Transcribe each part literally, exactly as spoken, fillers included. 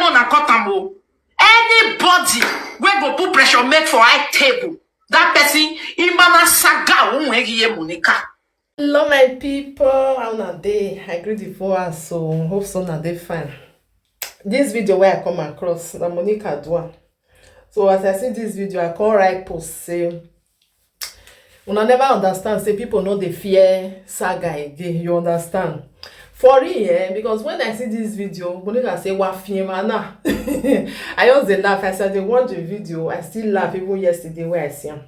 Una cut am o. Anybody wey go put pressure make for high table, that person, imana saga ohun egiye Monica. Hello, my people. How una dey? I greet the viewers, so hope so una dey fine. This video wey I come across, na Monica do am. So as I see this video, I come write post say, una never understand say people no dey fear saga again. You understand? For real, eh? Because when I see this video, Monica say, "Wa fie ma na." I just dey laugh. As I dey watch the video, I still laugh even yesterday wey I see am.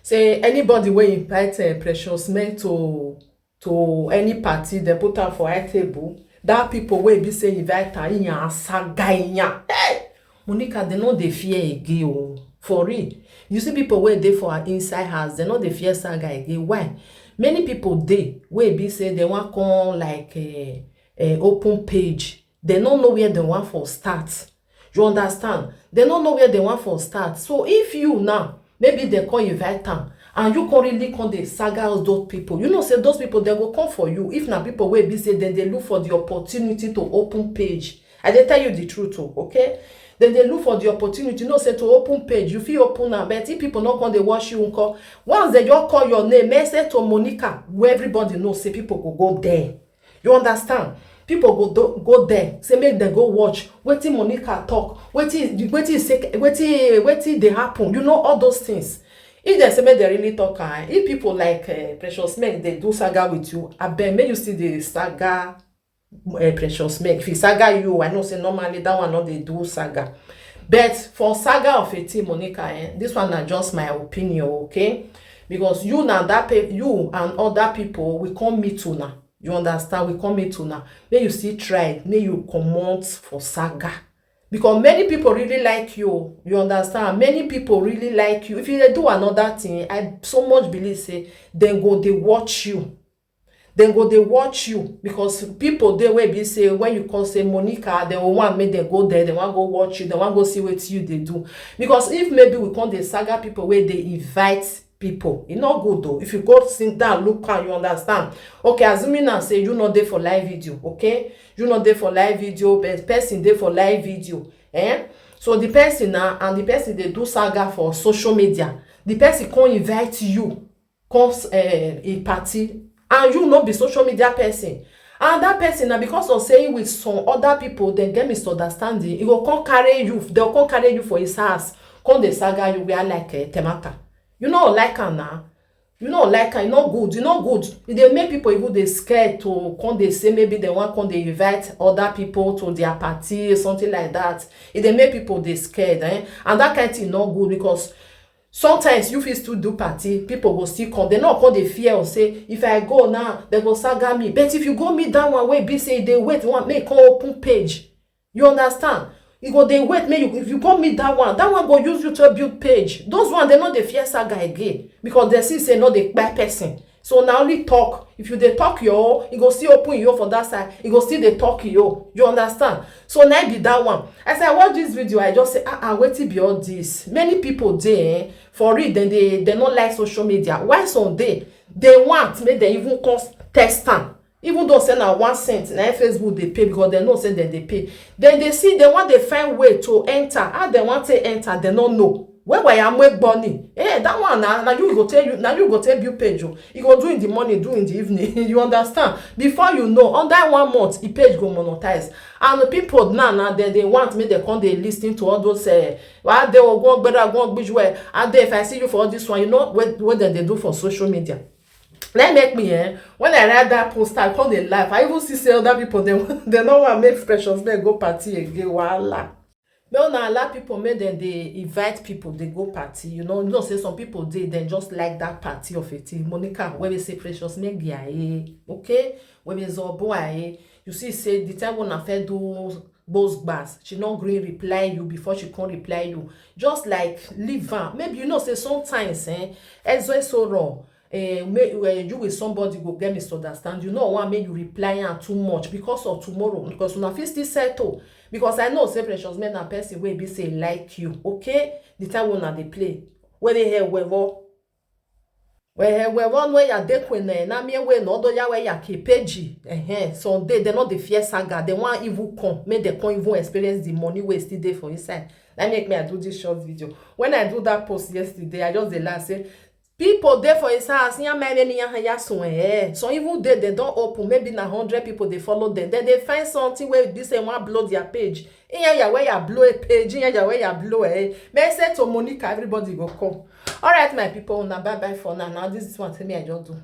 Say anybody wey invite, eh, Precious Men to, to any party, they put am for high table. That people wey be say invite am, iyan saga iyan. Hey! Monica, they no dey fear again o. For real. You see people wey dey for inside house, they no dey fear saga again. Why? Many people dey wey be say they wan come like, eh, eh, open page. They no know where they wan for start. You understand? They no know where they wan for start. So if you now, maybe they come invite am, and you come really come dey saga all those people, you know say those people, they go come for you. If na people wey be say dem dey look for the opportunity to open page, I dey tell you the truth o, okay? Dem dey look for the opportunity. You know say to open page, you fit open am, but if people no come dey watch you, nko? Once they just call your name, message to Monica, where everybody know say people go go there. You understand? People go do, go there, say make dem go watch wetin Monica talk, wetin, wetin say, wetin, wetin dey happen. You know all those things. If dem say make dem really talk am, if people like, eh, Precious Men dey do saga with you, abeg, make you still dey saga, eh, Precious Men. If e saga you, I know say normally that one no dey do saga. But for saga of a thing, Monica, eh, this one na just my opinion, okay? Because you na that pe-, you and other people, we come meet una. You understand? We come meet una. Make you still try, make you comot for saga. Because many people really like you. You understand? Many people really like you. If you dey do another thing, I so much believe say dem go dey watch you. Dem go dey watch you, because people dey wey be say when you come say Monica, dem go wan make dem go there, dem wan go watch you, dem wan go see wetin you dey do. Because if maybe we come dey saga people wey dey invite people, e no good o. If you go sit down, look am, you understand? Okay, assuming now say you no dey for live video, okay? You no dey for live video, but person dey for live video, eh? So the person na, and the person dey do saga for social media. The person come invite you come, eh, a party, and you no be social media person, and that person na because of saying with some other people, dem get misunderstanding, e go come carry you, dem come carry you for his house, come dey saga you wear like, eh, temata. You no like am na. You no like am, e no good, e no good. E dey make people even dey scared to come dey say maybe dem wan come dey invite other people to their party, something like that. E dey make people dey scared, eh? And that kind thing no good, because sometimes you fit still do party, people go still come. Dem no come dey fear or say, "If I go now, dem go saga me." But if you go meet that one wey be say e dey wait, one make e come open page, you understand? E go dey wait make you, if you go meet that one, that one go use you to build page. Those one, dem no dey fear saga again, because dem see say e no dey kpai person. So na only talk. If you dey talk your own, e go still open your own for that side. E go still dey talk your own. You understand? So na be that one. As I watch this video, I just say, "Ah, ah, wetin be all this?" Many people dey, eh, for real, dem dey, dem no like social media. Why some dey, dem want make dem even come test am. Even though say na one cent na im Facebook dey pay, because dem know say dem dey pay. Dem dey see, dem wan dey find way to enter. How dem wan take enter, dem no know. Wey waya mwe gboni. Eh, that one na, na you go tell you, na you go tell build page o. You go do in the morning, do in the evening. You understand? Before you know, under one month, e page go monetize. And people now, now dem dey want make dem come dey listen to all those, eh, "Wa de o, go gbera, go gbijwe. Ade, if I see you for all this one," you know what, what dem dey do for social media. That make me, eh, when I read that post, I come dey laugh. I even see say other people, dem, dem no wan make Precious Men go party again. Wahala. Make una allow people make dem dey invite people dey go party. You know, you know say some people dey, dem just like that party of a thing. Monica, wey be say Precious Men gi aye, okay? Wey be zobo aye. You see say the time when I fit do those gbas, she no gree reply you before she come reply you. Just like, leave am. Maybe you know say sometimes, eh, ezo eso ro, eh, may, eh, you with somebody go get misunderstand. You no wan make you reply am too much because of tomorrow, because una fit still settle. Because I know say Precious Men na person wey be say like you, okay? The time wey una dey play, wey dey hear well well. Well, well, one way ya dey queen eh, na me wey no do ya wey ya keep page. Eh, some day they no dey fear saga. They wan even come, make they come even experience the money wey still dey for inside. Na make me I do this short video. When I do that post yesterday, I just dey laugh say people dey for his house. Ya my name ya ya so eh. So even dey they don open. Maybe na hundred people dey follow them. Then they find something wey be say wan blow their page. Iya ya wey ya blow a page. Iya ya wey ya blow eh. Me say to Monica, everybody go come. All right, my people, una bye bye for now. Now this is one thing me I just do.